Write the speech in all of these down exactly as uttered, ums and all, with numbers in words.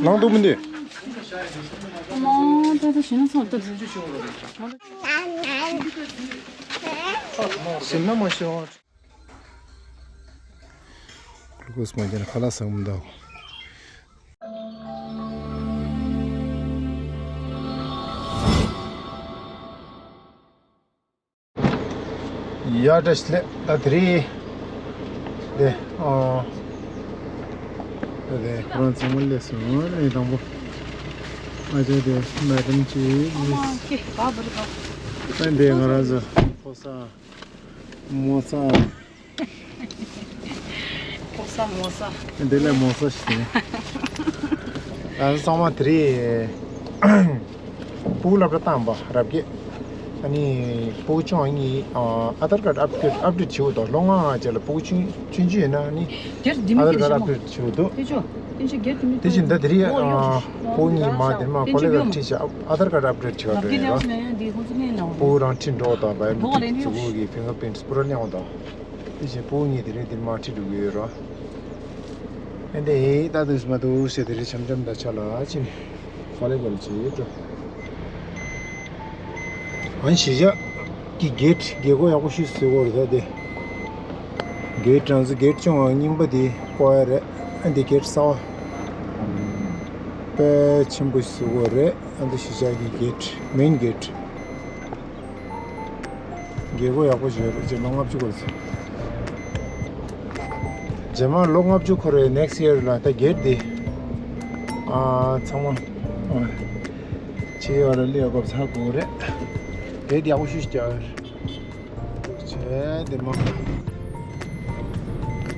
ནང་དུ་མི་འདུག་ཨ་མ། ད་ད་ཞེ་ན་ཚང་ད། ཞེ་ན་མ་ཞེ་བ། གླུ་གོས་མ་རྒྱག་ན་ཁ་ལག་ཟ་གི་མི་འདུག་ཡ་བཀྲ་ཤིས་བདེ་ལེགས། ད་དེ་རིང་དེ་ཨ་དེ་ཁོ་རང་ཚང་མ་སླེབས་སོང་། ཨ་ནི་དང་པོ་ཨ་ཅག་དེ་མེ་ཌམ་གཅིག་ཨ་དེ་ང་རང་ཚོ་ཕོ་གསར་མོ་གསར། ཕོ་གསར་མོ་གསར། འདི་ལས་མོ་གསར་ཞིག་ཡིན། ང་ཚོ་ཚང་མ་དེ་རིང་སྤུ་གུ་སློབ་གྲྭ་བཏང་པ་རབ་རྒྱས། ཨ་ནི་སྤུ་གུ་ཆུང་བ་གཉིས་ཨ་ཨ་དྷར་ཀར་ཌི་ཨབ་ཌེཊ་ཨབ་ཌེཊ་བྱེད་དགོས་འདུག་ལོ་ལྔ་རྗེས་ལ་སྤུ་གུ་ཆུང་ཆུང་ཆུང་ཡིན་ན་ཨ་ནི་ཨ་དྷར་ཀར་ཌི་ཨབ་ཌེཊ་བྱེད་དགོས་འདུག་དེ་བཞིན་ད་དེ་རིང་ཨ་སྤུ་གུ་གཉིས་མ་དེ་མ་ཀོ་ལེ་ཇ་ཁྲིད་བྱས་ཨ་ཨ་དྷར་ཀར་ཌི་ཨབ་ཌེཊ་བྱེད་ག་འགྲོ་ཡིན་ར། སྤུ་གུ་རང་ཁྲིད་འགྲོ་དང་བའི་མི་ཐུབ་ཙི་གུ་གི་ཕིང་གར་པི་རིན་ཊི་པུ་ར་གླེང་བ་དང་། དེ་བཞིན་སྤུ་གུ་གཉིས་དེ་རིང་དེ་མ་ཁྲིད་འགྲོ་གི་ཡོད་ར། ཨེ་འདི་ཨེ་ད་དུས་མ་དུས་ཟེར་དེ་རིང་འཆམ་འཆམ་ད་ཆ་ལ་ཕྱིན་ག་ལེ་ག་ལེ་བྱེད་འགྲོ། ཨ་ནི་གཞིས་ཆགས་ཀྱི་གེ་ཊི་རྒྱལ་སྒོ་ཡག་པོ་ཞིག་བཟོས་ཡོད་རེད་ད་དེ། གེ་ཊི་རང་ཚོ་གེ་ཊི་ཆུང་བ་རྙིང་པ་དེ་བཀོག་ཡ་རེད། ཨ་འདི་གེ་ཊི་གསར་པ་དཔེ་ཆེན་པོ་ཞིག་བཟོས་ཡོད་རེད། ཨ་འདི་གཞིས་ཆགས་ཀྱི་གེ་ཊི་མེན་གེ་ཊི། རྒྱལ་སྒོ་ཡག་པོ་བཟོས་རེད། རྗེས་ལོ་ལྔ་བཅུ་འགོར་ཚེ། རྗེས་མ་ལོ་ལྔ་བཅུ་འཁོར་བའི་ནེག་སི་ཡར་ལ་ད་གེ་ཊི་འདི་ཨ་ཚང་མ་ཨ་ཕྱི་ཡོད་ལ་སླེབས་དགོས་ཚར་དགོས་རེད། གེ་ཊི་ཡག་པོ་ཞིག་རྒྱག་ཡོད་རེད། བྱས་འདི་མ།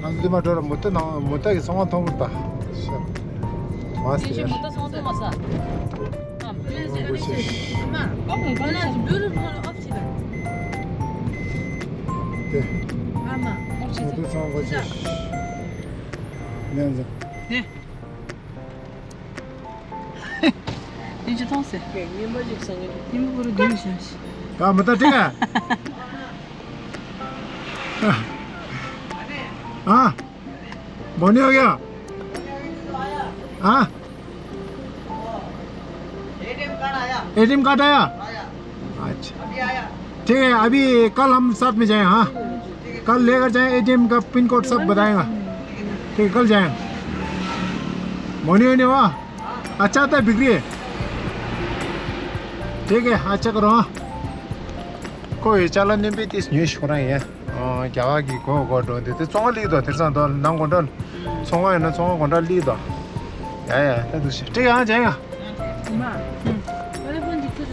ང་ཚོ་འདི་མ་འགྲོ་ར་མུ་ཏིག་ནང་མུ་ཏིག་གི་ཚོང་ཁང་མཐོང་བར་ད། མ་ཟེར། དེ་མུ་ཏིག་ཚོང་ཁང་མཐོང་མ་ས། དེ་མུ་ཏིག་ཚོང་ཁང་མཐོང་མ་ཆེ། ཡིན་ཙང་། དེ། དེ་ཅི་མཐོང་ཟེར། ཉིན་མོ་ཅིག་སང་ཉིན། ཉིན་མོ་ཁོ་རུ་བསྡུས་བཞག་ཤིག་ད་མུ་ཏིག་སྟེ། ཨ། མོ་ནི་ཡོད་ཡ། ཨ། ATM card आया? ATM card आया? आया। अच्छा। अभी आया। ठीक है, अभी कल हम साथ में जाएं, हाँ? कल लेकर जाएं एटीएम का पिन कोड सब बताएगा। ठीक है, कल जाएं। मोनी होने हुआ? अच्छा आता है बिक्री? ठीक है, अच्छा करो, हाँ। कोई चाला नहीं भी तीस न्यूज़ हो रहा है। རྒྱ་གར་གྱི་གོས་གོས་འགྲོ་འདི་དེ་བཙོང་བ་ལིག་དོ། དེར་ཚང་དོ་ནང་དགོན་གྲོལ་བཙོང་བ་ཡོད་ན་བཙོང་བ་དགོན་གྲོལ་ལིག་དོ། ཡ་ཡ་ད་འདུག་ཤི་ཀྲིག་ཡང་ཅན་ཡ། མ། ཨ་ལེ་ཕོན་ཅིག་ཁྱེར་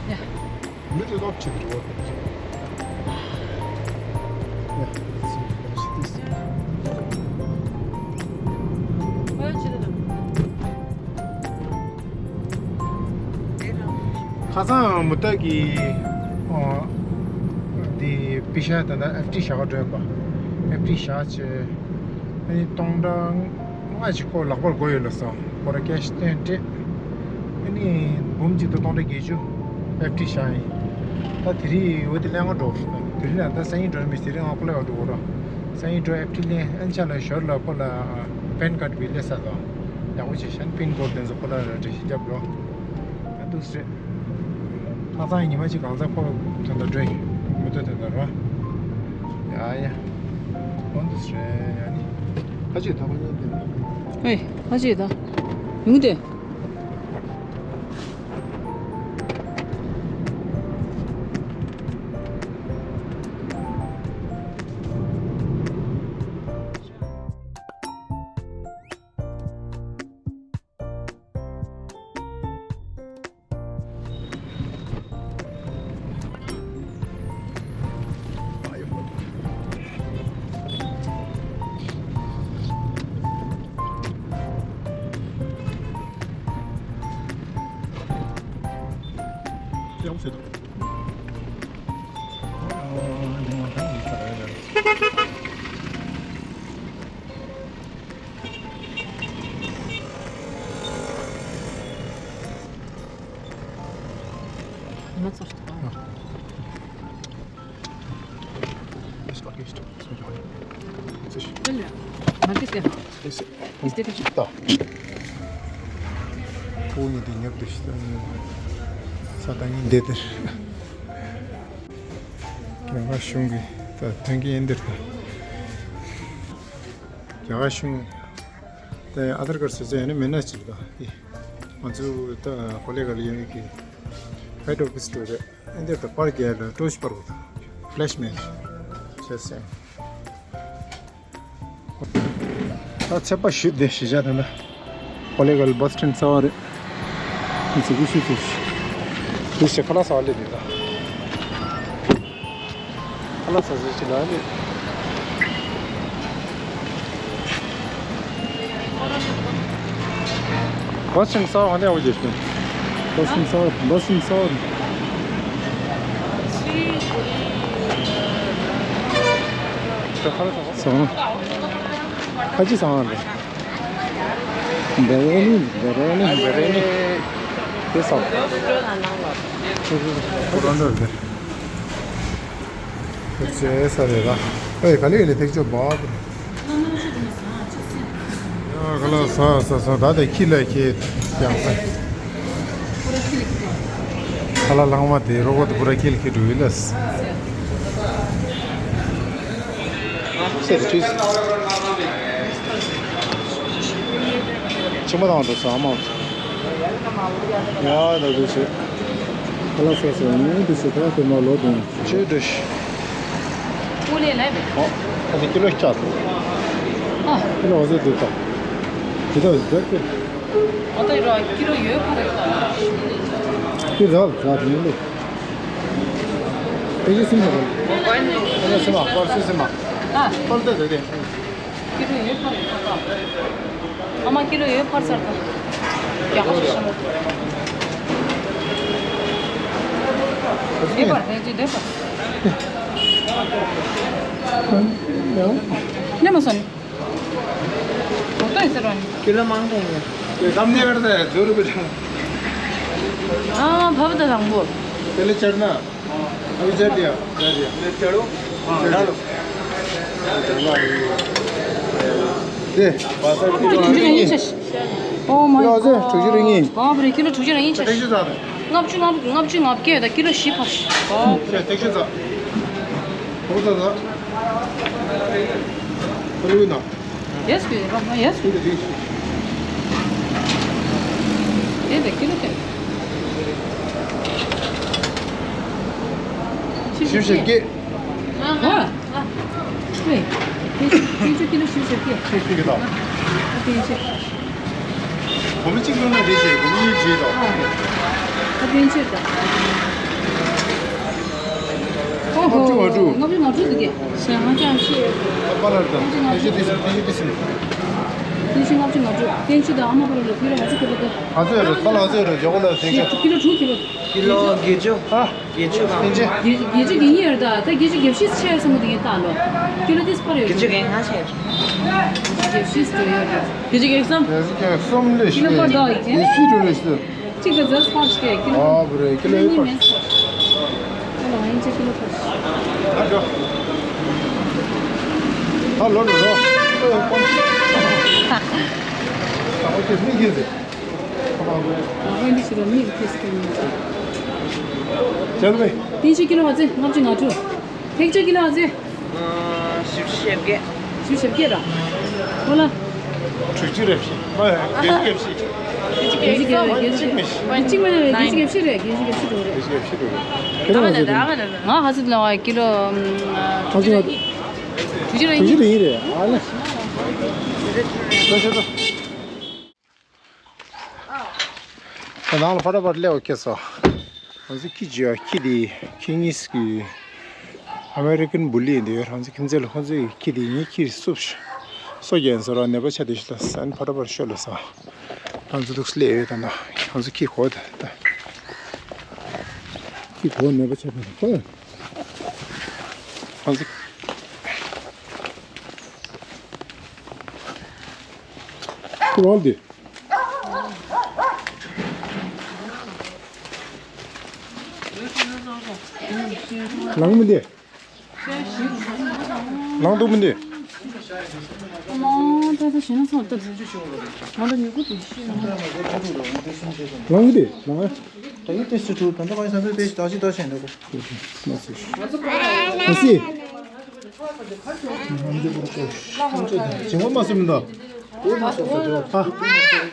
ཡ། མི་དེ་ལོག་ཆེ་འགྲོ། ཁ་སང་མུ་ཏིག་གི་ཨ་དེ་པི་ཤ་ད་ལྟ་ཨེཕ་ཊི་བཞག་འགྲོ་ཡོད་པ། ཨེཕ་ཊི་བཞག་བྱས་ཨ་ནི་སྟོང་ཕྲག་ལྔ་ཅིག་ཁོ་ལག་པར་དགོས་ཡོད་ལ་སོང་། ཁོ་ར་ཀེ་ཤི་བཏོན་སྤྲད། ཨ་ནི་འབུམ་གཅིག་དང་སྟོང་ཕྲག་བརྒྱད་ཅུ་ཨེཕ་ཊི་བཞག་ཡིན། ད་དེ་རིང་འོ་དེ་ལེན་ག་འགྲོ། དེ་རིང་ལ་ད་སང་ཉིན་འགྲོ་མི་དེ་རིང་ང་ཁོ་ལ་ཡག་འགྲོ་གོ་ར། སང་ཉིན་འགྲོ་ཨེཕ་ཊི་ལེན། ཨན་ཆ་ལ་ཞོར་ལ་ཁོ་ལ་པན་ཀར་ཌི་བི་ལེ་ས་དང་ཡག་པོ་བྱས་ཤན་པིན་ཀོཌ་དེ་ཚོ་ཁོ་ལ་འགྲེལ་བཤད་རྒྱབ་རོགས། ཨ་འདུག་སེ་རེད། ཁ་སང་ཉི་མ་གཅིག་གང་ཚ་ཁོ་དོན་དག་འགྲོ་ཡིན་མི་འདུག་དོན་དག་རོ། ཡ་ཡ། ཨ་འདུག་སེ་རེད། ཡ་ནི་ཁ་ཅིག་ཐོག་མ་ཉན་དེ། ཨེ་ཁ་ཅིག་ད་ཡུང་དེ། ཁོ་གཉིས་དེ་ཉོབ་དེ་ཤི་ད་ས་ད་ངས་འདི་དེར། རྒྱ་གར་གཞུང་གི་ད་ཐོན་སྐྱེད་འདིར་ད། རྒྱ་གར་གཞུང་དེ་ཨ་དར་ཀར་ཟེར་ཚོད་ཡོད་ན་མེད་ན་ཅིག་ད་ཨི། ང་ཚོ་ད་ཀོ་ལེ་ག་ལ་ཡོད་མི་གི་ཧེཌ་ཨོ་ཕིས་ལ་རེད། ཨེ་འདིར་ད་པར་རྒྱལ་ལ་ཏོ་ཤི་པར་བུ་ད་ཕི་ལེ་ཤི་མེད་ཅེས་སེ། ད་ཚེས་པ་བཞི་དེ་གཞིས་ཆགས་དེ་ན་ཀོ་ལེ་གལ་བྷ་སི་སི་ཊེན་གསར་པ་རེད། འཛི་གུ་ཤུ་ཤུ་ཤུ། འདི་ཞིག་ཁ་ལག་ཟ་བ་ལས་འདི་ད། ཁ་ལག་ཟ་ཟེར་ཅི་ལ་ལས། བྷ་སི་སི་ཊེན་གསར་པ་ཧ་ནས་འོ་ཇེ་ཤུ། བྷ་སི་སི་ཊེན་གསར་པ། བྷ་སི་སི་ཊེན་གསར་པ། ཁ་ལག་ཟ་བ། ཟ་བ། ཁ་ཅིག་ཟ་བ་རེད། བེ་རེ་ནི། བེ་རེ་ནི། བེ་རེ་ནི། དེ་སོང་། ཁོ་རང་འདྲ་རེད། ཁྱེད་ཚོས་ས་རེད་ལ། ཨེ་ག་ལེ་ག་ལེ་ཐེག་ཆོད་བག་ཡ་ག་ལ་ས་ས་ས་ད་དེ་ཁྱི་ལ་ཁྱི་ཡང་ས། ཁ་ལ་ལང་མ་དེ་རོ་གོ་དེ་པུ་ར་ཁྱི་ལ་ཁྱི་འགྲོ་ཡི་ལ། སེར་ཅུས། ཆི་མ་དང་འགྲོ་ས་མ། ཡ་ད་དུ་ཆེ། ཁ་ལག་ཟ་ཟ་ནི་དུ་ཆེ་ད་དེ་མ་ལོ་དུང་། ཆེ་དུ་ཤི། ཨོ། ཨ་ཙི་ཀི་ལོ་བཅག་ཨ། ཀི་ལོ་ཨ་ཙི་དུ་ད། དེ་ད་ཟ་ཀི། ཨ་ད་ར་ཀི་ལོ་ཡོད་ཁ་རེ་ད། ཀི་ར་ཟ་དེ་ལོ། ཨེ་ཅི་སིམ་ད་ར། ཨ་ཙི་སིམ་མ་པར་སི་སིམ་མ། ཨ། པར་ད་དེ་དེ། ཀི་ལོ་ཡོད་ཕར་ཕར་ཕར། ཨ་མ་ཀི་ལོ་ཡོད་ཕར་ཚར་ད། རྒྱ་གར་ཞིག་ཤམ། དེ་ཕར་རེད་ཅི་དེ་ཕར། ནེ་མ་སོན། འོ་ཏོ་ཡིན་ཟེར་བ་ནི། ཀི་ལོ་མང་ཐལ་ཡོད། ཀི་ལོ་ཙམ་ནས་བར་ད་ཟུར་བུ་ཆུང་། ཨ་བབ་ད་དང་པོ། དེ་ལས་ཆར་ན། ཨ་བི་ཇར་ཏི་ཡ། ཇར་ཏི་ཡ། ལེ་ཅར་རོ། ཨ་ཇར་རོ། དེ། ཨོ་མའི་གོཌ། དྲུག་ཅུ་རེ་གཉིས། བབ་རེ་ཀི་ལོ་དྲུག་ཅུ་རེ་གཉིས་ཆ། ལྔ་བཅུ་ལྔ་བཅུ་ལྔ་བརྒྱད་ཡོད་ད་ཀི་ལོ་བཞི་ཕར། ཨོ། ལྔ་བཅུ་ལྔ་བཅུ་ལྔ་བརྒྱད་ཡོད་ད་ཀི་ལོ་བཞི་ཕར། ཨོ། ལྔ་བཅུ་ལྔ་བཅུ། ཨོ་ད་ད། ཨོ་ད་ད། ཨོ་ལུ་ན། ཡེས་ཀྱི་རོགས་ན་ཡེས་ཀྱི། དེ་དེ་ཀི་ལོ་ཀན། བཞི་བཅུ་ཞེ་བརྒྱད། ཨ་ཨ་ཨ། ཧེ། དེ་ཆུ་ཀི་ལོ་བཞི་བཅུ་ཞེ་བརྒྱད། བཞི་བཅུ་ཞེ་བརྒྱད་དང་། ཨ་དེ་ཆུ། སྒོར་མོ་གཅིག་བླུགས་ན་རེ་བྱས་སྒོར་མོ་གཉིས་བྱས་དང་། ཨ་དེ་ཆུ་དང་། ལྔ་བཅུ་ང་དྲུག་ལྔ་བཅུ་ང་དྲུག་འདུག་གས། ཞེ་ལྔ་བཅུ་ཞེ། ད་པ་ལར་དང་། ལྔ་བཅུ་ང་དྲུག་ཏན་ཞི་ཏན་ཞི་ལྔ་བཅུ་ང་དྲུག་ཏན་ཞི་དང་ཨ་མ་པ་ལ་ལ་ཕི་ལ་ང་ཚོ་ཁེ་པ་དེ། ང་ཚོ་ཡོད་རེད། ཁ་ལག་ང་ཚོ་ཡོད་རེད། ཇོ་གོ་ལ་ཟིན་ཆ། ཀི་ལོ་དྲུག་ཁེ་པ། ཀི་ལོ་བརྒྱད་ཅུ། ཧ། བརྒྱད་ཅུ་ལ། ཏན་ཞི། བརྒྱད་བརྒྱད་ཅུ་གི་ཡིན་ཡོད་རེད་ད། ད་བརྒྱད་ཅུ་གྱ་བཞི་ཆེ་ས་མོ་དེ་ཡིན་ད་ལོ། ཀི་ལོ་ཏིས་པར་ཡོད་རེད། བརྒྱད་ཅུ་གྱ་ལྔ་ཆེ། བརྒྱད་བཞི་ཟེར་ཡོད་རེད། བརྒྱད་ཅུ་གྱ་གསུམ། བརྒྱད་ཅུ་གྱ་གསུམ་ལས་ཀི་ལོ་པར་དོ་ཡིན་ཀྱེ། བརྒྱད་བཞི་རེད་ཟེར། གཅིག་གི་ཛ་སི་ཕར་ཤི་ཀི་ལོ། ཨ་བུ་རེ་ཀི་ལོ་ཡོད་ཀི་ལོ་ཕར། ཨ་ལ་ཡིན་ཅེ་ཀི་ལོ་ཕར། ཨ་འགྲོ། ཨ་ལོ་འགྲོ་རོ། ཨོ་ཀེ་མི་གིས་ཟེར། ཨ་འདི་ཕྱི་ར་མི་གིས་ཀི་ལོ། ཅན་བེ། ཏན་ཞི་ཀི་ལོ་ཨ་ཙི་ལྔ་བཅུ་ང་དྲུག་ཐེག་ཆ་ཀི་ལོ་ཨ་ཙི། བཞི་བཅུ་ཞེ་བརྒྱད། བཞི་བཅུ་ཞེ་བརྒྱད་ར། ཧོ་ལ། དྲུག་ཅུ་རེ་བཞི། ཨ་བརྒྱད་ཅུ་གྱ་བཞི། བརྒྱད་ཅུ་གྱ་བཞི། བརྒྱད་ཅུ་གྱ་བཞི། གཅིག་མེད་རེད། བརྒྱད་ཅུ་གྱ་བཞི་རེད། བརྒྱད་ཅུ་གྱ་བཞི་འགྲོ་རེད། བརྒྱད་ཅུ་གྱ་བཞི་འགྲོ་རེད། ཁྱེད་རང་ཚོ་ང་ཧ་སི་ལ་བ་ཀི་ལོ་དྲུག་ཅུ་རེ་གཉིས། དྲུག་ཅུ་རེ་གཉིས་རེད། ཨ་ལ། ལྟོས་ཤོག་ལྟོས། ད་ནང་ལ་ཕ་ར་པར་སླེབས་པ་སྐྱེས་སོ། ང་ཚོ་ཁྱི་བྱིས་པ་ཁྱི་དེ་ཁྱི་གཉིས་ཀྱི་ཨ་མེ་རི་ཀན་བུ་ལི་འདི་ཡོད། ང་ཚོ་ཁྱིམ་མཚེས་ལ་ཁོང་ཚོའི་ཁྱི་དེ་ངའི་ཁྱི་སུབ་སོ་རྒྱན་སོ་ར་ནད་པ་ཆ་དེ་ཤི་ལ་སན་ཕ་ར་པར་ཤོད་ལ་སོ། ང་ཚོ་འདུག་སླེབས་ཡོད་ད་ན་ང་ཚོ་ཁྱི་གོ་ད་ད། ཁྱི་གོ་ནད་པ་ཆ་དེ་ཁོ། ང་ཚོ་ཁྱི་བ་འདི། ལང་མི་འདི། ལང་འདུག་མི་འདི། ཨ་མ་ད་ད་ཞེ་ན་ཚོགས་ལྟར། ང་ལ་མྱུ་གུ་དེ་ཤེས་ཡོང་། ལང་གི་དེ་ལང་ཨ། ད་ཡི་ཏེ་སི་ཁྲུ་ད་ད་ག་ས་ཚོད་པེ་ཞིག་ད་ཅི་ད་ཤེས་འདུག་མ་སི། མ་སི། ཇིང་པོ་མ་སི་མི་འདུག་ཨ།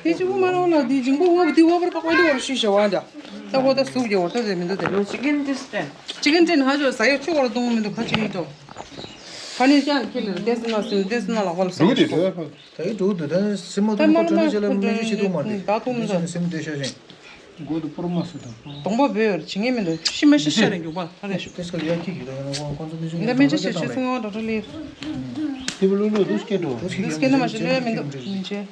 དེ་ཅི་བུ་མ་རང་ལ་དེ་ཇིང་པོ་འོ་དེ་འོ་བར་པག་པ་འདི་བར་ཤི་ཤ་བ་འདྲ། ད་འོ་ད་ཟུག་ཡོ་ད་དེ་མི་འདུག་དེ། ཅི་ཀན་ཏིས་ཏན། ཅི་ཀན་ཏིན་ཧ་ཇོ་ས་ཡོ་ཆུ་བར་གཏོང་མི་འདུག་ཁ་ཅི་མི་འདུག་ཁ་ནི་ཤང་ཁི་ལེར་ཏེ་སི་ན་སི་ཏེ་སི་ན་ལག་པ་ལ་ཟུག་དེ་དེ། ད་ཡི་འགྲོ་འདུག་ད་སི་མ་གཏོང་ད་མ་ལ་ཆ་ནི་ཆ་ལ་མི་ཤི་འདུག་མ་རེད། ད་གཏོང་མི་འདུག་སི་མ་དེ་ཤ་ཞིང་། མགོ་དུ་པུར་མ་སུ་དང་། གདོང་པ་བོས་ཡོད་ཅི་ངེས་མི་འདུག་ཤི་མ་ཤི་ཤ་རེ་འགྱུར་བ་ཧ་རེ་ཤུ། ཏེ་སི་ཀ་ཡ་ཁི་གི་ད་ཡང་ཁོང་ཁོང་ཚོ་མི་ཤི་འདི་མི་ཤི་ཤི་ཤི་སུ་ངོ་འགྲོ་འགྲོ་ལེར། དེ་བུ་ལུ་ལུ་དུ་སྐད་འགྲོ། དུ་སྐད་ན་མ་ཤི་ལོས་མི་འདུག་མི་ཤི།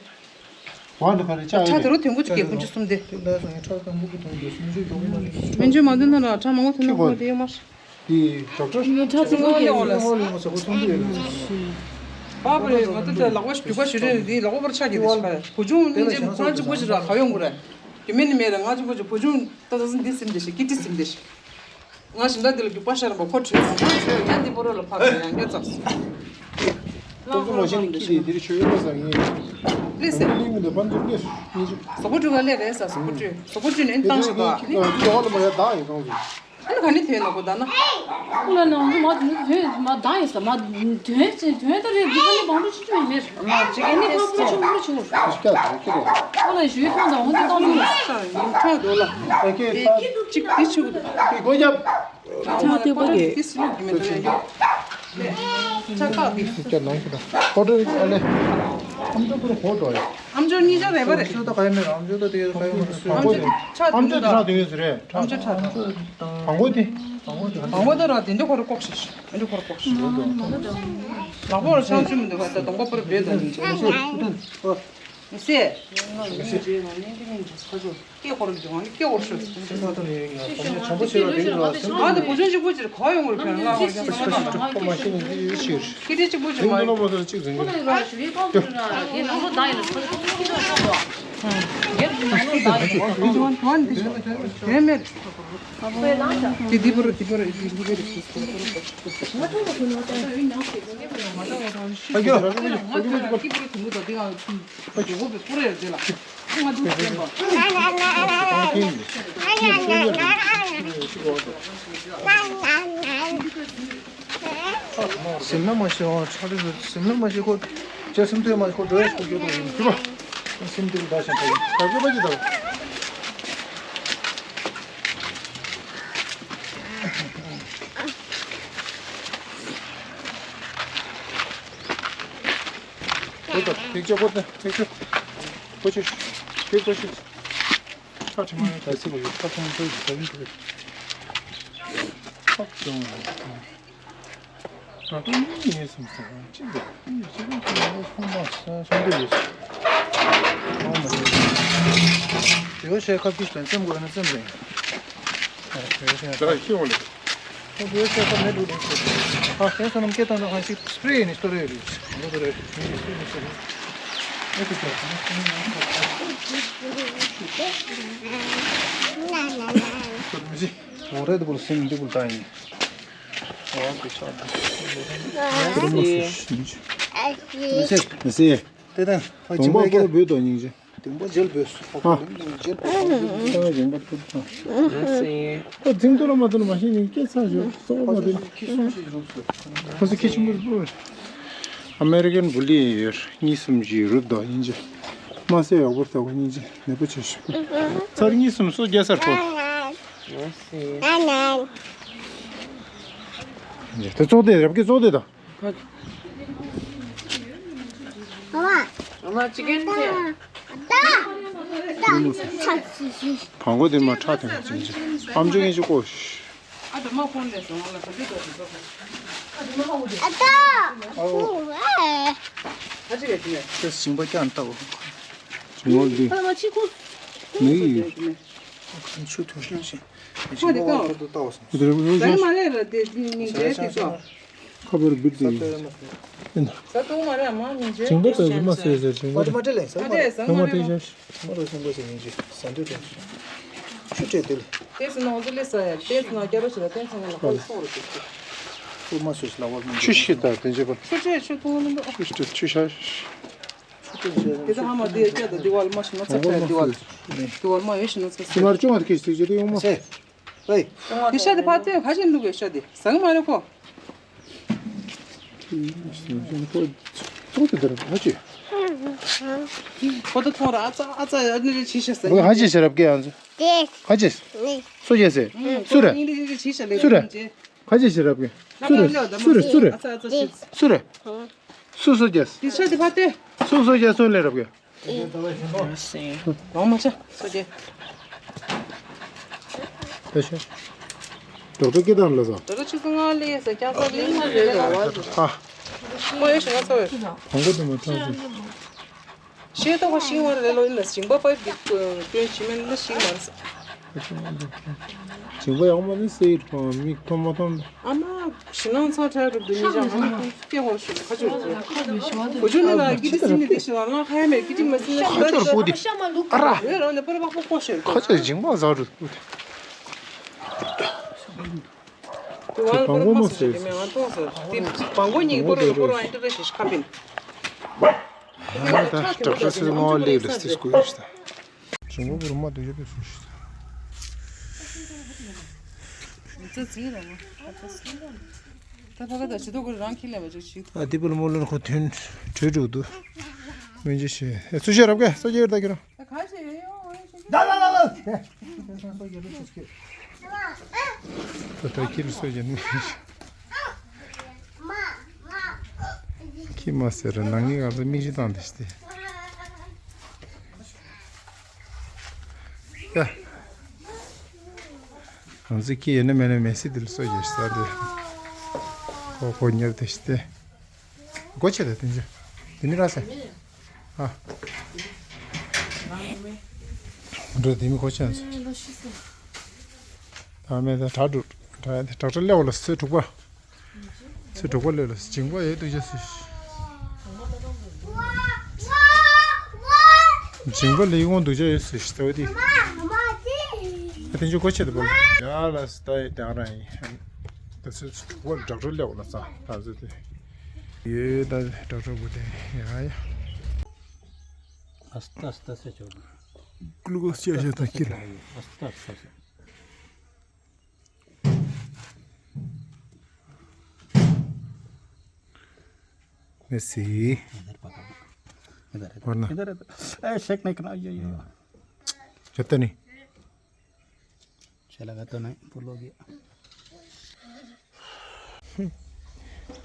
ཝང་དུ་ཁ་རེ་ཆག་ཆ་དེ་རུ་དོན་གུ་ཅི་སྐད་ཀུན་ཅི་གསུམ་དེ། དེ་ལ་སོང་ཡང་ཁྲག་དང་འབུ་གུ་དང་དུ་སུན་ཇུ་གྱོང་མ་རེད། མི་འཇུ་མ་དོན་ན་ར་ཁྲག་མང་པོ་ཐོན་ན་ཁོ་དེ་ཡོད་མ་རེད། དེ་ཌོག་ཊར། ཁྲག་ཚིག་པོ་ཡོད་ལ་སོང་ལ་ངོ་ཚ་པོ་ཚོང་དུ་ཡོད་ལ། ཨ་པ་རེད་ང་ད་ལྟ་ལག་པ་རྒྱུག་པ་ཞུ་རེད་དེ་ལག་པ་པར་ཆག་གི་རེད་ཤི་པ་རེད། བུ་ཆུང་སྙིང་རྗེ་ཁོ་རང་གཅིག་པུ་ཞིག་ར་ག་ཡོང་གི་རེད། རྒྱུ་མེད་ནི་མེད་རེད། ང་གཅིག་པུ་ཞིག་བུ་ཆུང་ད་ད་སི་འདི་སིམ་དེ་ཞིག་ཀི་ཏི་སིམ་དེ་ཞིག་ང་ཞིང་ད་འདི་ལ་རྒྱུག་པ་ཤར་པ་ཁོ་བྲོས་སོང་ང་བྲོས་ཡང་འདི་པོ་རོ་ལ་ཕབ་ཡང་སྐྱོ་ཙམ། ཁོང་ཚོ་མ་ཤེས་ནི་ཁྱི་དེ་འདིར་ཆོས་ཡོད་པ་ཟ་ངེས། ལེ་སེ། ལིང་མི་འདུག་ཕམ་ཚོ་ལེ་སེ། ཟོག་པོ་བྲུས་ག་ལེ་རེད་ས་ཟོག་པོ་བྲུས་ཟོག་པོ་བྲུས་ནས་བཏང་ཤོག་ག་ཨ་ནི་ཟོག་པོ་བྲུས་ནས་བཏང་ཤོག་ག་ཨ་ནི་ག་ནས་ཐོན་ནོ་གོ་ད་ན། ཁོ་ལ་ནང་ཚོ་མ་དུས་ཚོད་མ་བཏང་ཡིན་ས་མ་དོན་ཅི་དོན་ད་རེད་འདི་ག་ནས་བང་རུ་ཆུ་ཆུ་མེད། མ་ཅི་ག་ནས་ཁོ་ཚོ་ཆུ་མུར་ཆུ། ཁོ་ལ་ཞུས་ཐོང་དང་འོང་དུ་བཏང་ཚོ་ཡིན་ཐོང་དོ་ལ། ཨ་ཁེ་ཅིག་དེ་ཆུ་གི་འདུག་ཁེ་གོ་རྒྱབ། ཆག་ཐེག་པ་གི། ཆག་ཁག་གི། ཀྱ་ནང་གི་དང་། ཧོ་ཏེལ་ཨ་ལེ། ཨམ་ཅོག་པུར་ཧོ་ཏོ་ཡ། ཨམ་ཅོག་གཉིས་ཆ་རེད་པ་རེད། ཨམ་ཅོག་ད་ག་ཡ་མེད་ར་ཨམ་ཅོག་ད་དེ་ག་ཡ་མེད་ར། ཨམ་ཅོག་ཆག་ཨམ་ཅོག་དེ་ཆག་དེ་ཡོད་ཟེར་རེད། ཨམ་ཅོག་ཆག་དེ། བང་གོ་དེ། བང་གོ་དེ་ར་དེ་འདྲ་ཁོ་ར་ལྐོག་ཤིག་དེ་འདྲ་ཁོ་ར་ལྐོག་ཤིག་ལག་པ་ར་ཆང་ཆུ་མི་འདུག་ག་ད་གདོང་པ་པུར་བེད་ད་ནི། མི་སེ། ངས་ཁོ་རང་གི་ང་ཁོང་ཚོ་བྱམས་པོ་བྱེད་ལ་དེ་འདྲ་ལ་སེམས་ང་དེ་བུ་ཆུང་གཅིག་པུ་ཅིག་ག་ཡོང་གི་རེད། ཁོ་མ་ཤེས་ནི་འདི་ཡོད་ཕྱིར། ཁྱི་དེ་གཅིག་པུ་ཅིག་མ་ཡོང་། ཁྱི་དེ་གཅིག་པུ་ཅིག་མ་ཡོང་། ཁྱི་དེ་གཅིག་པུ་ཅིག་མ་ཡོང་། དེ་འདི་པར་འདི་པར་འདི་པར། ཨ་ཡོ། སེམས་ལ་མ་ཤེས་པ་ཆ་ལེ་རུ་སེམས་ལ་མ་ཤེས་ཁོ། ཅེ་སེམས་ཐོས་མ་ཤེས་ཁོ་འགྲོ་ཡ་ཁོ་རྒྱུ་དང་ཡིན་གྱི་པ། སེམས་དེ་རུ་ད་ཞིང་ད་ཡིན་ད་རྒྱུ་པ་ཅི་ད། ཁོ་ད་ཐེག་ཆོ་ཁོ་ད་ཐེག་ཆོ། ཁོ་ཆོ་ཐེག་ཁོ་ཆོ། ཁ་ཆེ་མ་ཡོད་ད་སི་ཁོ་ཡོད་ཁ་ཆེ་མ་ཐོས་ད་ཡིན་ཐོས། ཁ་ཆེ་མ་ཡོད། ད་དུང་ངའི་སེམས་སུ་ཅི་འདུག་ཅི་ཅི་ཅི་ཅི་ཅི་ཅི་ཅི་ཅི་ཅི་ཅི་ཅི། ཡོ་ཤེ་ཁ་ཕིས་དང་ཙམ་དགོས་ན་ཙམ་རེད། ཡོ་ཤེ་ད་ཁྱི་འོ་ལེ། ཡོ་ཤེ་ཁ་མེད་འགྲོ་རེད། ཨ་དེ་སོ་ནམ་སྐད་བཏང་ན་ཁ་ཞིག་སི་པི་རེ་ནི་སྟོར་ཡོད་རེད། ང་ཚོ་རེད་ངས་སི་པི་རེ་ནི་སྟོར་ཡོད། ཨེ་ཁུ་ཅག་ང་ཚོ་ནི་ང་ཚོ་ཁ་ཞིག་སྟོར་མི་ཤེས། ངོ་རེད་དུ་བུར་སེམས་འདི་བུར་ད་ཡིན། ཨ་ཀི་ཆག་ཏུ། ཨ་ཀི་རུ་མ་སུ་ཤིན་ཅི། མི་སེ། མི་སེ། ཏེ་ཏན་ཧ་ཅི་གདོང་པ་མ་ཡ་པོ་ར་བོད་དོ་སྙིང་རྗེ། གདོང་པ་ཇེལ་བོས་སུ། ཧ་ཧ། ཇེལ་བོས། ཨ་གདོང་པ་ཐུབ་ཐང་། མི་སེ། ཁོ་འཛིང་ཏོ་ར་མ་ཏོ་ལ་མ་ཤེས་ནི་སྐད་ཆ་ཞོ་སོ་མ་དེ། ཁྱི་སུ་ཞིག་རུབ་སུ། ཁོ་སུ་ཁྱི་ཆུང་པོ་རུབ། ཨ་མེ་རི་ཀན་བུ་ལི་ཡོད་གཉིས་གསུམ་གྱིས་རུབ་དོ་སྙིང་རྗེ། མ་སེ་ཡག་པོ་ལྟ་བུ་སྙིང་རྗེ་ནད་པོ་ཆེ་ཤོས། ཚར་གཉིས་གསུམ་སོ་རྒྱ་སར་ཕོ། དེ་ཙོག་དེ་རབ་ཀྱི་ཙོག་དེ་དང་། ཨ་མ་ཅི་གན་དེ། བང་གོ་དེ་མ་ཁྲག་དེ་མ་ཅན་ཅན་ཨམ་ཅོག་ཡིན་ཅི་ཀོ་ཤི། ཨ་དེ་མ་ཁོང་ལས་སོང་ལ་ཁ་དེ་དོ་དེ་ཙོག་ཨ་དེ་མ་ཧ་འུ་དེ། ཨ་ད། ཨོ། ཨ་ཅི་ག་ཅི་ནས། ཁྱེད་ཞིང་པ་ཀྱང་ལྟ་བ། ཞིང་པ་འདི། ཨ་མ་ཅི་ཁོ། མི་ཡི། ཁ་ཆུ་ཐོན་ཤང་ཞིང་། ཁ་དེ་ཀ། ཁ་དེ་ལྟ་བ་སོང་། དེ་རེད་འོ་ད་ཡ། མ་ལས་ར་དེ་སྙིང་རྗེ་དེ་ཙོག་ཁ་པར་བིར་དེ་ཡིན། ས་དུང་མ་རེད་མ་སྙིང་རྗེ། ཞིང་པ་ད་ཡི་མ་ཟེར་ཟེར་ཞིང་པ་ད། མ་དེ་མ་དེ་ལས་ས་མ་དེ་ས་མ་མ་དེ་རེད་མ། ཞག་ཞིང་པ་ད་ཞིང་པ་ཞིག་ཡིན་ཅི་ཟ་འདོད་དོན་ཆུ་སྤྲད་དེ་ལས། དེ་སུ་ནང་ཚོ་ལས་ས་ཡ་དེ་སུ་ནང་སྐྱ་པ་ཞིག་ལ་དེ་ཚང་མ་ལ་ཁོ་ལ་སོག་རུ་དེ། ཨུ་མ་སུས་ལ་བར་མི་ཆུ་ཤི་ད་དེ་འཇེ་པ། ཆུ་ཆུ་ཆུ་ཐུང་མི་འདུག་ཆུ་ཤི་ཆུ་ཤ། དེ་ཚོ་ཧ་མ་དེ་སྐྱ་དང་དེ་བར་མ་ཤི་ན་ཚ་ཆ་དེ་བར་དེ་བར་མ་ཡོད་ཤི་ན་ཚ་ཆ། ཅི་མར་ཅུང་བར་གྱི་སྟེགས་ཀྱི་དེ་ཡོང་མ། ཆེ། ཧེ། དེ་ཤ་དེ་ཕ་ཏོས་ཁ་ཤས་འདུག་གས་ཤ་དེ་ཟང་མ་རེད་ཁོ། ཚོགས་དེ་དར་ཁ་ཅི། ཁོ་ད་ཐོང་ར་ཨ་ཙ་ཨ་ཙ་ཨ་ནི་རེ་ཆི་ཤ་ཟ། ཁ་ཅི་ཤ་རབ་ཀྱི་ཨ་ཙ། ཁ་ཅི། སུ་ཅི་ཟེར། སུ་རེད། སུ་རེད། ཁ་ཅི་ཤེས་རབ་གི། སུ་རེད། སུ་རེད། སུ་རེད། སུ་རེད། སུ་སུ་རྒྱས། དེ་ཆ་དེ་ཕ་སྟེ། སུ་སུ་རྒྱས་སུ་ལས་རབ་གི། ལོང་མ་ཆ་སུ་རྒྱས། ད་ཤ། ཌོག་ཊར་སྐད་བཏང་ལ་ཟ། ཌོག་ཊར་ཆུ་ཚོད་ལྔ་ལས་ཟ་ཀྱང་ས་ལིང་མ་རེད་ལ་བ། ཨ། མ་ཡོད་ཤི་ང་ཚོ་ཡོད། གོང་གོ་དུ་མ་ཐང་སུ། ཤེས་རྟོགས་པ་ཤིང་བར་རེ་ལོ་ཡིན་ན་ཞིང་པ་པའི་སྐྱོན་ཞིག་མེད་ན་ཤིང་མ་རེད། ཞིང་པ་ཡག་མ་ནི་སེ་ཡིར་པ་མིག་མཐོང་མ་མཐོང་། ཨ་མ་ཞི་ནང་ཚང་ཁྲལ་རུབ་དུ་མི་ཅང་ཨ་མ་སྐྱེ་ཧོར་ཤུ་ཁ་ཆུ་གོ་ཆུ་ནི་ལ་ཀི་ཏི་སི་ནི་དེ་ཤི་ལ་ང་ཁ་ཡ་མེར་ཀི་ཏི་མ་སི་ན་ཤི་ལ་ཤི་ཤ་མ་ལུག་ཨ་ར་ཡོད་རང་ནས་པར་པ་ཧོ་ཧོ་ཤེར་ཁ་ཆུ་ཞིང་པ་ཟ་རུ། དེ་བང་གོ་མ་སི་ཞི་མེ་ང་ཏོང་སི་དེ་བང་གོ་ཉིག་པོ་རོ་པོ་རོ་ཨ་ཏི་རེ་ཤི་ཤ་ཁ་པིན། ད་དྲག་ཤ་སི་ངོ་ལེགས་ལ་སི་སྐུ་ཡོད་ཤི་ད། ཞིང་པ་བུ་རུ་མ་དུ་ཡོད་པའི་སུ་ཤི་ད། ཙི་ཙི་ར་མ་ཁ་ཙི་སི་ད་ཕ་ག་ད་ཇི་ཏོ་གུ་རང་ཁྱི་ལ་བ་ཅིག་ཤི་ད། ཨ་དེ་བུ་ལ་མོ་ལ་ཁོ་ཐོན་བྲོས་འགྲོ་འདུག་མི་འཇི་ཤི་ཨེ་སུ་ཤི་རབ་ག་སུ་ཤི་ཡོད་ད་ཁྱི་ར། ད་ག་ཤི་ཡོད་ཡོད་ཤི་ད་ལ་ལ་ལ། ད་ད་ཁྱི་ལ་སུ་ཤི་ནི། ཁྱི་མ་ཟེར་ར་ནང་ངི་ག་ཚོད་མིག་ཤི་བཏང་དེ་ཤི་དེ། ཡ། ང་ཚོའི་ཁྱི་ཡོད་ན་མེད་ན་མེ་སི་དེ་ལ་སོ་ཡོད་ས་དེ། ཁོ་ཁོ་ཉེར་དེ་ཤི་དེ། སྒོ་ཕྱེ་དེ་དེ་འཇུ། དེ་མི་ར་སེ། ཨ། འགྲོ་དེ་མི་ཁོ་ཆེན་སོ། ད་མེད་ད་དྲག་དྲག་དྲག་དྲག་སླེབས་ལ་སོ་དྲུག་པ། ཚེ་དྲུག་པ་ལས་ལ་འཇིང་པ་ཡོད་དུ་ཡོད་སྲིད། འཇིང་པ་ལས་དབང་སྡུག་ཅག་ཡོད་སྲིད་ཟེར་བ་དེ། ཨ་དེ་ཚོ་གོ་ཆེད་དུ་བོར་ཡ་ལ་སི་ད་ཡོད་དེ་ཨ་རང་ཡིན། ད་ཚོད་བོར་ཌོག་ཊར་ལས་འོ་ལ་ས་ད་ཚོད་དེ། ཡོད་ད་ཌོག་ཊར་བུ་དེ་ཡ་ཡ། ཨ་སི་ཏ་ཨ་སི་ཏ་སེ་ཆོག་གླུ་ཀོ་སི་ཅ་ཤ་ད་ཁྱི་ལ། ཨ་སི་ཏ་ཨ་སི་ཏ་སེ། མེ་སི། ཨེ་ཤེག་ནེ་ཁ་ན་ཡོ་ཡོ། ཇ་ཏ་ནི། ཆེ་ལ་ག་ཏོ་ནེ་པུ་ལོ་གི།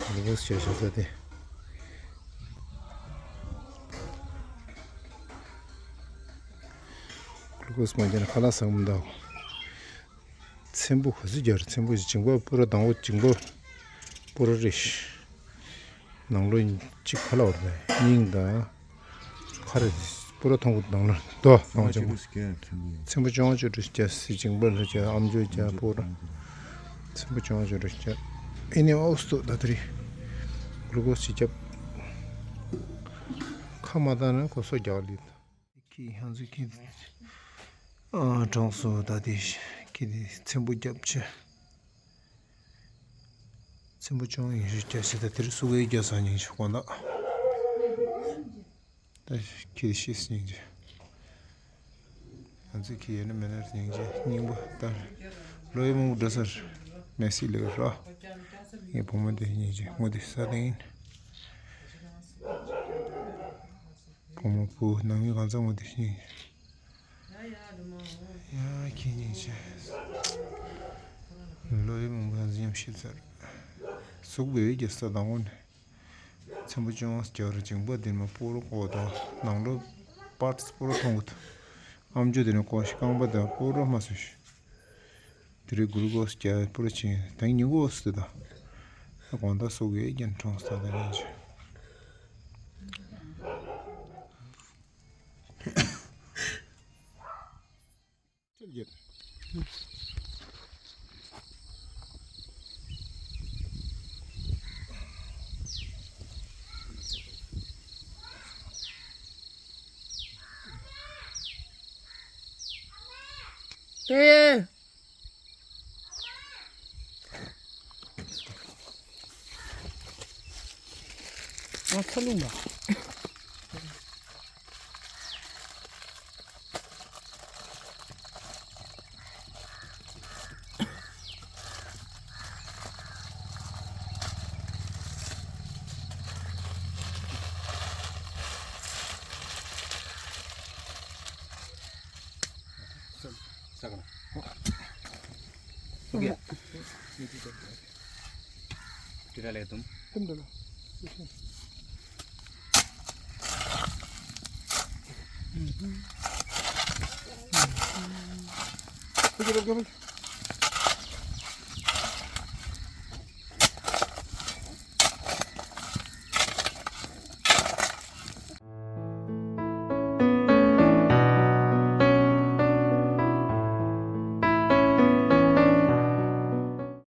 གླུ་ཀོ་སི་ཆེ་ཤོས་ས་དེ། གླུ་ཀོ་སི་མ་རྒྱག་ན་ཁ་ལག་ཟ་གི་མི་འདུག་ཚེམ་བུ་ག་ཚོད་རྒྱག་རེད། ཚེམ་བུ་ཞིག་འཇིང་པ་པུ་ར་དང་པོ་འཇིང་པ་པུ་ར་རེད། ནང་ལོ་གཅིག་ཁ་ལག་བར་དུ་སྙིང་དང་ཁ་རེ་པུ་ར་མཐོང་གི་ནང་ལོ་དོ་ནང་འཇིང་པ། ཚེམ་བུ་ཅོང་ཅོ་འགྲོ་རྒྱག་སྲིད་འཇིང་པ་ལ་རྒྱག་ཨམ་ཅོག་རྒྱག་པུ་ར། ཚེམ་བུ་ཅོང་ཅོ་འགྲོ་རྒྱག་ཨེ་ནི་ཨོག་སི་ཏོ་ད་དུ་རི། གླུ་ཀོ་སི་རྒྱབ། ཁ་མ་བཏང་ན་ཁོ་སོ་རྒྱག་ལི། ཁྱི་ཧང་ཟི་ཁྱི། ཨ་གྲོངས་སོ་ད་དེ་ཁྱི་དེ་ཚེམ་བུ་རྒྱབ་ཆེ། ཚེམ་བུ་ཅུང་ཡིན་ཞུ་རྒྱ་ཞེ་ད་དེར་སུ་གའི་རྒྱ་ས་ཉིན་ཞུ་དགོངས་དག་ད་ཁྱི་དེ་ཤི་སྙིང་རྗེ། ང་ཚོའི་ཁྱི་ཡོད་ན་མེད་ན་སྙིང་རྗེ་སྙིང་པོ་ལྟར། ལོ་ཡི་མང་པོ་འགྲོ་སར་མེ་སི་ལེགས་རོ། ངའི་བུ་མོ་དེ་སྙིང་རྗེ་ངོ་དེ་ས་དེ་ཡིན། བུ་མོ་བུ་ནང་མི་གང་ཚང་མ་དེ་ཤེས། ཡ་ཁྱེད་ཉིན་ཆེ། ལོ་ཡི་མང་པོ་ཡང་ཉམས་ཤིག་ཚར། གཟུགས་པོའི་རྒྱལ་ས་དང་པོ་ནས། ཚེམ་བུ་ཅུང་སྐྱ་རུ་འཇིང་པ་འདི་མ་སྤོ་རུ་ཀོ་དང་ནང་ལོ་པར་སྤོ་རུ་མཐོང་གི་འདུག་ཨམ་ཅོག་འདི་ནས་ཀོ་ཤི་རྐང་པ་དང་སྤོ་རུ་མ་སོང་ཤི། དེ་རིང་གུ་ལུ་ཀོ་སི་རྒྱག་པུ་ར་ཆེན་ད་ཉིན་གོ་སི་དང་། དགོང་དག་སོ་གའི་རྒྱན་གྲོང་ས་དང་ཉིན་ཆེ། ཏེ། ཚ་ལུང་པ། ས་ག་ན། ཨོ་ཁེ། དེ་ར་ལེ་དུམ། དེ་འདྲ་ལ། ཁྱེད་ཀྱི་རོགས་སྐྱོར།